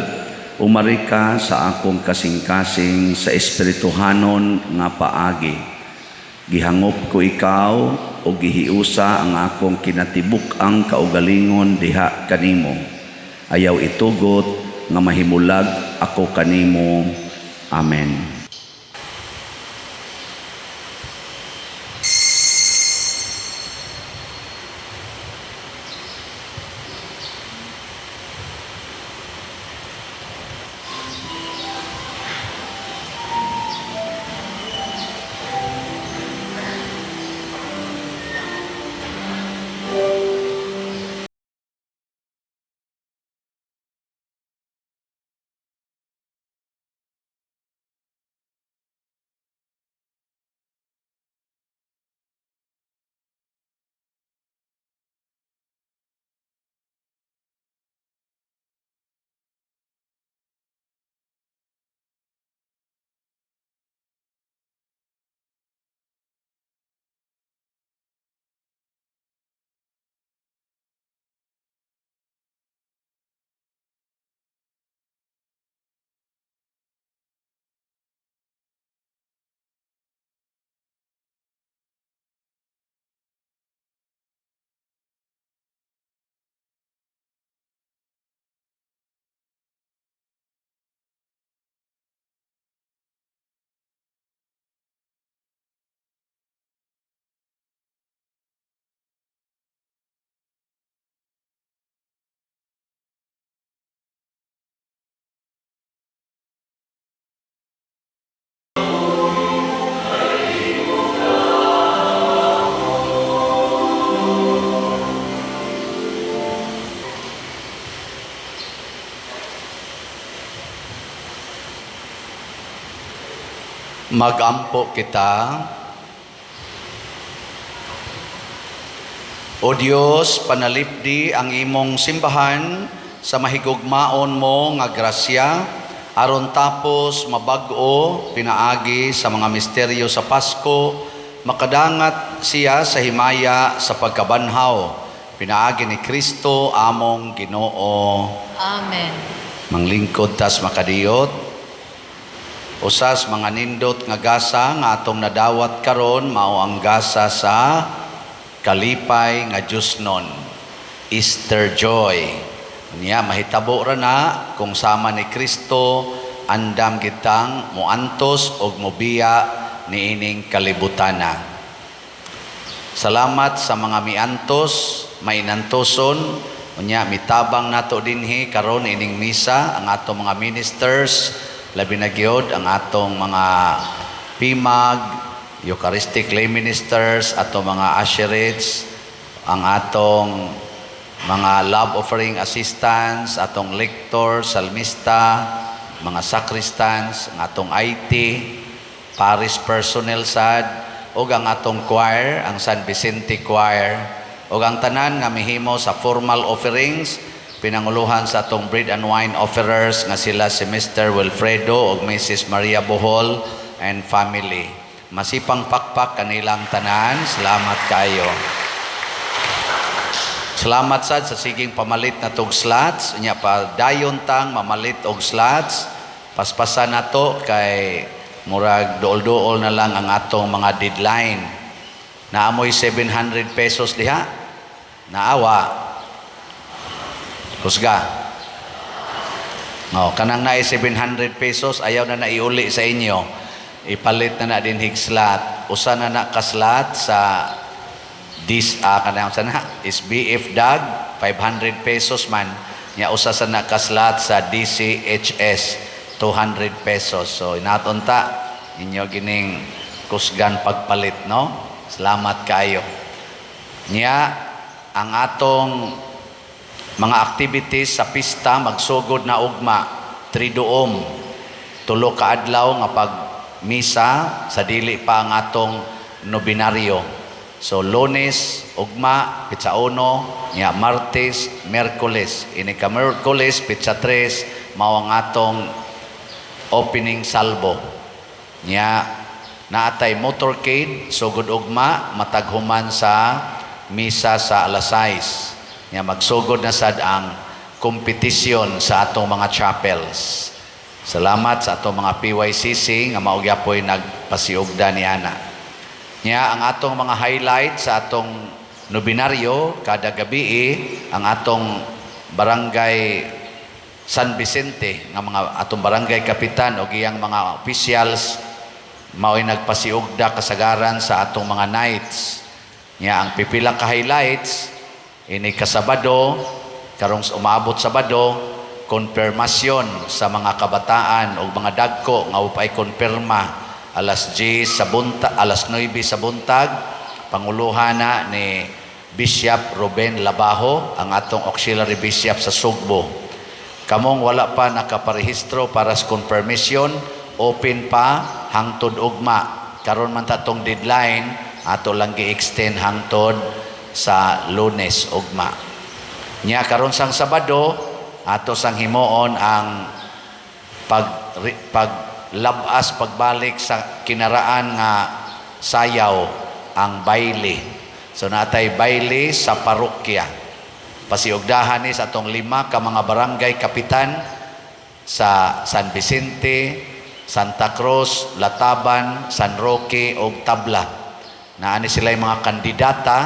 umari ka sa akong kasing-kasing sa espirituhanon nga paagi. Gihangop ko ikaw o gihiusa ang akong kinatibuk-ang kaugalingon diha kanimo. Ayaw itugot nga mahimulag ako kanimo. Amen. Magampo kita. O Dios, panalipdi ang imong simbahan sa mahigugmaon mo nga grasya, aron tapos mabag-o pinaagi sa mga misteryo sa Pasko, makadangat siya sa himaya sa pagkabanhaw pinaagi ni Kristo among Ginoo. Amen. Manglingkod tas makadiyot. Usas mga nindot nga gasa nga atong nadawat karon mao ang gasa sa kalipay nga Diyosnon. Easter joy. Niya mahitabo ra na kung sama ni Kristo andam kitang muantos og mobiya niining kalibutana. Salamat sa mga miantos, mainantoson, unya mitabang nato dinhi karon ining misa ang atong mga ministers, labi na gyud ang atong mga PMAG, Eucharistic lay ministers, atong mga usherates, ang atong mga love offering assistants, atong lector, salmista, mga sacristans, ang atong IT, parish personnel sad, ug ang atong choir, ang San Vicente Choir, ug ang tanan nga mihimo sa formal offerings, pinanguluhan sa atong bread and wine offerers nga sila si Mr. Wilfredo ug Mrs. Maria Bohol and family. Masipang pakpak kanilang tanan. Salamat kayo. Salamat sad sa siging pamalit na tog slots. Unya pa dayon tang mamalit og slots. Paspasan nato kay murag duol-duol na lang ang atong mga deadline. Naamoy 700 pesos diha. Naawa. Kusga. No, kanang naay 700 pesos ayaw na naiuli sa inyo. Ipalit na na din hig slot. Usa na na ka slot sa this kanang sana SBF DAG, 500 pesos man nya. Usa sa na ka slot sa DCHS, 200 pesos. So inaton ta inyo gining kusgan pagpalit, no? Salamat kayo. Nya ang atong mga activities sa pista magsugod na ugma, Triduum, 3 ka adlaw nga pag misa sa dili pa ang atong nobinaryo. So Lunes ugma pitsa 1, nya Martes, Miyerkules. Ini ka Miyerkules pitsa 3 mao ang atong opening salvo. Nya naatay motorcade sugod ugma matag human sa misa sa alas 6. Nya magsugod na sad ang kompetisyon sa atong mga chapels. Salamat sa atong mga PYCC nga mao gyapoy nagpasiugda ni ana. Nya ang atong mga highlight sa atong nobinaryo kada gabi, ang atong barangay San Vicente nga mga atong barangay kapitan o iyang mga officials mao'y nagpasiugda kasagaran sa atong mga nights. Nya ang pipila ka highlights ini kasabado, karong umaabot Sabado, konfirmasyon sa mga kabataan o mga dagko nga upay konfirma, alas 10 sa bunta, alas 9 sa buntag, panguluhan na ni Bishop Ruben Labajo, ang atong auxiliary bishop sa Sugbo. Kamong wala pa nakaparehistro para sa confirmation, open pa hangtod ugma. Karon man tatong deadline, ato lang gi-extend hangtod sa Lunes ugma. Nya karon sang Sabado, ato sang himuon ang pag labas pagbalik sa kinaraan nga sayaw, ang baile. So natay baile sa parokya. Pasiugdahan ni sa atong lima ka mga barangay kapitan sa San Vicente, Santa Cruz, Lataban, San Roque ug Tabla. Naani sila yung mga kandidata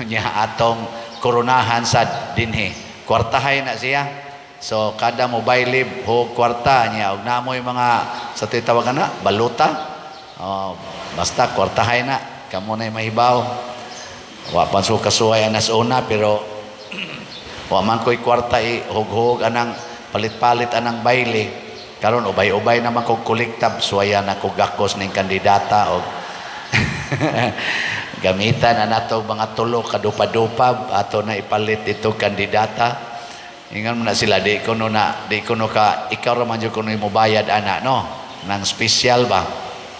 niya atong koronahan sa dinhi. Kwartahay na siya. So kada mobile ho kwarta niya og namoy mga sa titawagan na baluta. Oh, basta kwartahay na kamo na mahibaw. Wa pa so kasuhay anas una, pero wa man ko'y kwarta i hug-hug anang palit-palit anang baile. Karon ubay-ubay naman kog kolektab, suwaya na kog gakos ning kandidata og gamitan na nato mga tulo ka dupa-dupa ato na ipalit ito kandidata. Ingon mo na sila, di ko no na di ko no ka ikaw ra man jud kuno mo bayad ana, no, nang special ba,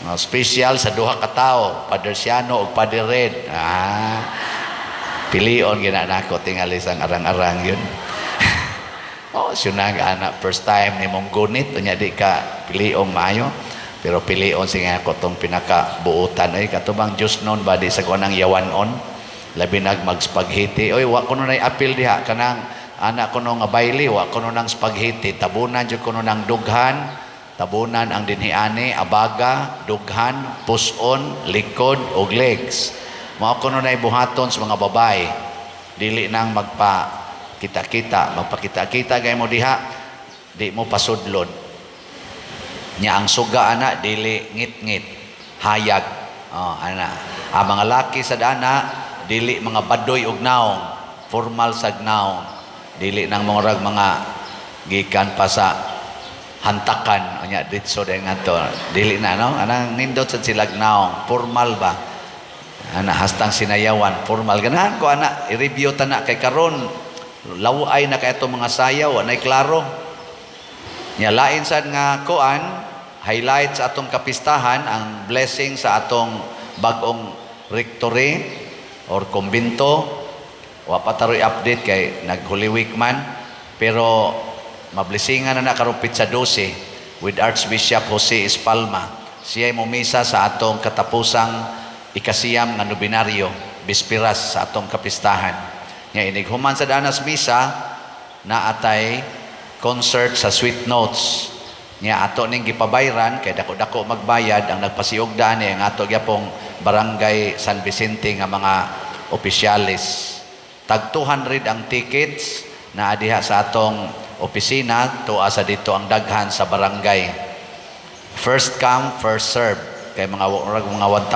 no, special sa duha ka tawo, Padre Siano ug Padre Red. Ah, pilion gina nako tingali sang arang-arang yun. Oh, syunag ana, first time ni mong gunit unya di ka piliong maayo. Pero Pero pilion sige ako tong pinaka buutan ay katubang Diyos noon ba di sa kuan ang yawanon. Labi nag mag spaghetti. Oy, wa kuno nay apil diha kanang anak kuno nga bayli, wa kuno nang spaghetti. Tabunan jud kuno nang dughan. Tabunan ang dinhiani, abaga, dughan, puson, likod ug legs. Mao kuno nay buhaton sa mga babae. Dili nang magpa kita-kita, magpakita-kita gay mo diha, di mo pasudlon. Nya ang suga ana dili ngit-ngit, hayag. Oh, ana. Ang mga laki sa dana dili mga badoy og naong, formal sa naong. Dili nang murag mga gikan pa sa hantakan unya ditso dahil nga to dili na, no? Anang nindot sad silag naong, formal ba ana, hastang sinayawan formal. Ganahan ko ana i-review ta na kay karon laway na kay atong mga sayaw, anay klaro nya. Lain sad nga kuan, highlight sa atong kapistahan, ang blessing sa atong bag-ong rectory or kumbinto. Wa pa taroy update kay nag Holy Week man, pero mablesingan na na karong petsa 12 with Archbishop Jose Espalma. Siya ay mumisa sa atong katapusang 9 nga nobinaryo, bispiras sa atong kapistahan. Nga inig human sa danas misa, naatay concert sa Sweet Notes. Nya ato ning gipabayran kay dako-dako magbayad. Ang nagpasiugda ni ang ato gyapong Barangay San Vicente nga mga opisyales. Tag 200 ang tickets na diha sa atong opisina, tuwa sa dito ang daghan sa barangay. First come, first serve. Kay mga 1,500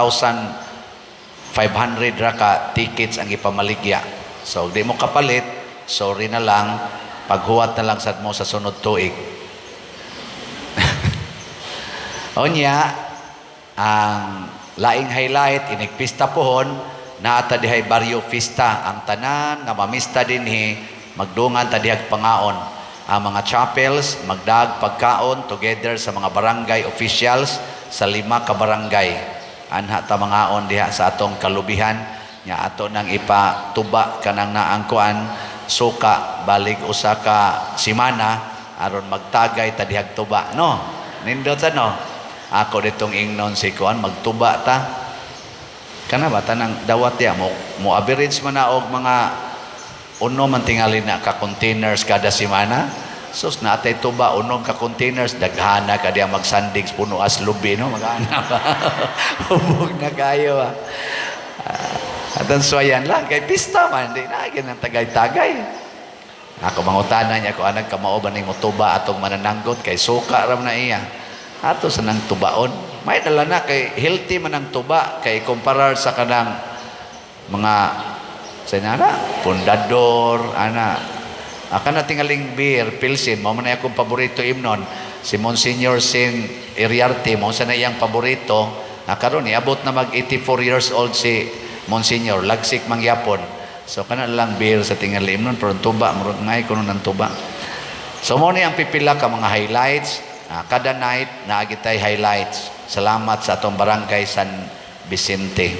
ra ka tickets ang ipamaligya. So di mo kapalit, sorry na lang, paghuwat na lang sad mo sa sunod tuig. Unya, ang laing highlight, inig pista pohon, naata dihay baryo fiesta. Ang tanan nga mamista dinhi, magdungan ta dihag pangaon. Ang mga chapels, magdag pagkaon together sa mga barangay officials sa lima ka barangay. Anha ta mangaon diha sa atong kalubihan, nya ato nang ipatuba kanang naang kuan suka balik usa ka simana aron magtagay ta dihag tuba, no? Nindot sa, no? Ako ditong ingnon si kuan, magtuba ta kana ba tanang dawat ya mo mo average man na og mga uno man tingali na ka containers kada semana. Sus, natay tuba unom ka containers, daghana ka diya magsandig puno as lubi, no? Magana ba, hubog na kayo, ah. Ah, at ang swayan lang kay pista man, di na ginang tagay-tagay. Ako mangutana niya ko anag kamao ba ning motuba atong manananggot kay suka ra man na iya ato sa nang tubaon. May dala na kay healthy man ang tuba kay kumparar sa kanang mga sa nana pundador ana. Aka na tingaling beer, pilsin, mao man na akong paborito imnon. Si Monsignor Sin Iriarte, mao sa na iyang paborito. Na karon niabot na mag 84 years old si Monsignor, lagsik mangyapon. So kana lang beer sa tingali imnon, pero ang tuba murag ngay kuno ng tuba. So mo ni ang pipila ka mga highlights. Ah, kada night naa gitay highlights. Salamat sa atong Barangay San Vicente.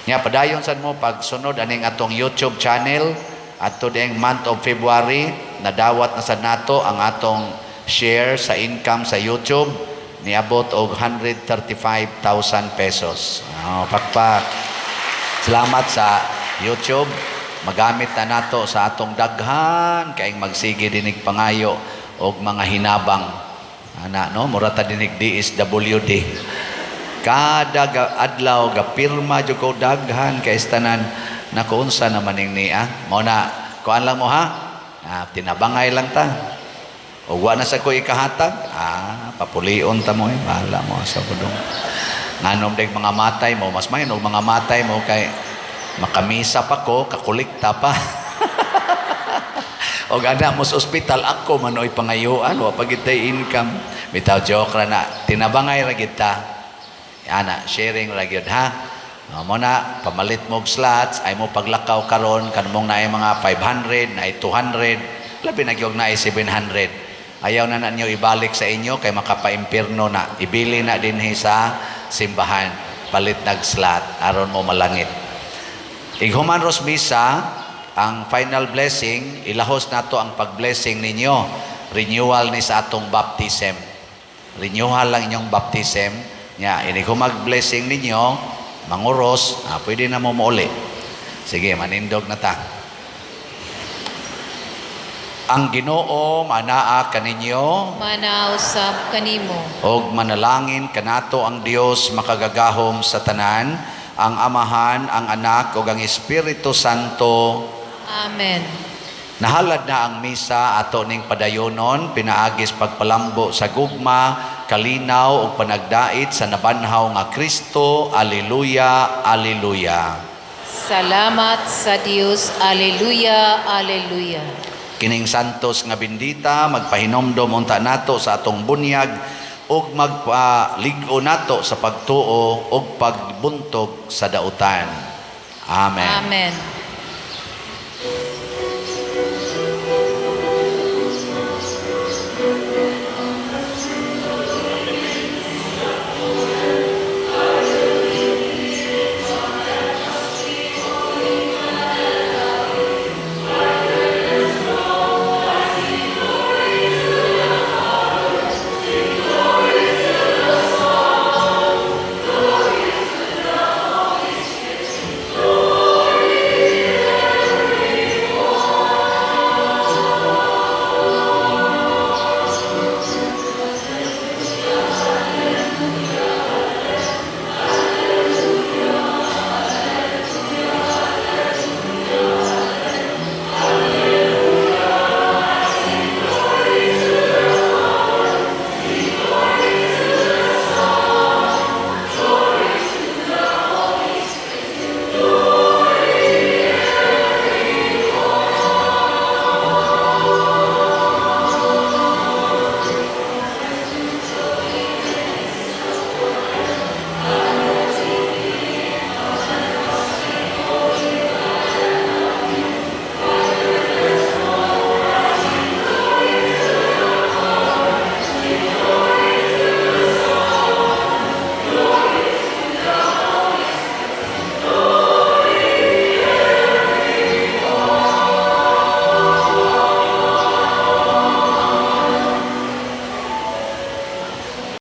Nya padayon sad mo pagsunod aning atong YouTube channel ato ding month of February. Nadawat na sad nato ang atong share sa income sa YouTube, niabot og 135,000 pesos. Oh, pakpak. Salamat sa YouTube. Magamit na nato sa atong daghan kaing magsige dinig pangayo og mga hinabang. Ana, no, mura ta dinig DSWD. Kada adlaw gapirma jud ko daghan kay tanan na unsa naman ning niya. Mao na kuan lang mo, ha. Ah, tinabangay lang ta. O wa na sa ko ikahatag, ah, papulion ta mo eh. Bahala mo sa budong. Nganom deg mga matay mo, mas mayon og mga matay mo kay makamisa pa ko, kakulikta pa. Og ana mo sa ospital, ako manoy pangayuan, wa pa gitay income. Bitaw, joke ra na, tinabangay ra gid ta. Ana, sharing ra gyud, ha. O, mo na pamalit mo og slots ay mo paglakaw karon kanmong naay mga 500, naay 200, labi na gyud naay 700. Ayaw na ninyo ibalik sa inyo kay makapaimpirno na. Ibili na dinhi sa simbahan. Palit nag slot aron mo malangit. Ighuman ros misa, ang final blessing, ilahos nato ang pag-blessing ninyo. Renewal ni sa atong baptism. Renewal lang inyong baptism. Nya, ini ko mag-blessing ninyo, manguros, pwede na mo muuli. Sige, manindog na ta. Ang Ginoo manaa kaninyo. Manausab kanimo. Og manalangin kanato ang Dios makagagahom sa tanan, ang Amahan, ang Anak ug ang Espiritu Santo. Amen. Nahalad na ang misa, ato ning padayonon pinaagis pagpalambo sa gugma, kalinaw ug panagdait sa nabanhaw nga Kristo. Alleluia, alleluia. Salamat sa Dios. Alleluia, alleluia. Kining santos nga bendita magpahinomdom unta nato sa atong bunyag ug magpalig-o nato sa pagtuo ug pagbuntog sa dautan. Amen. Amen.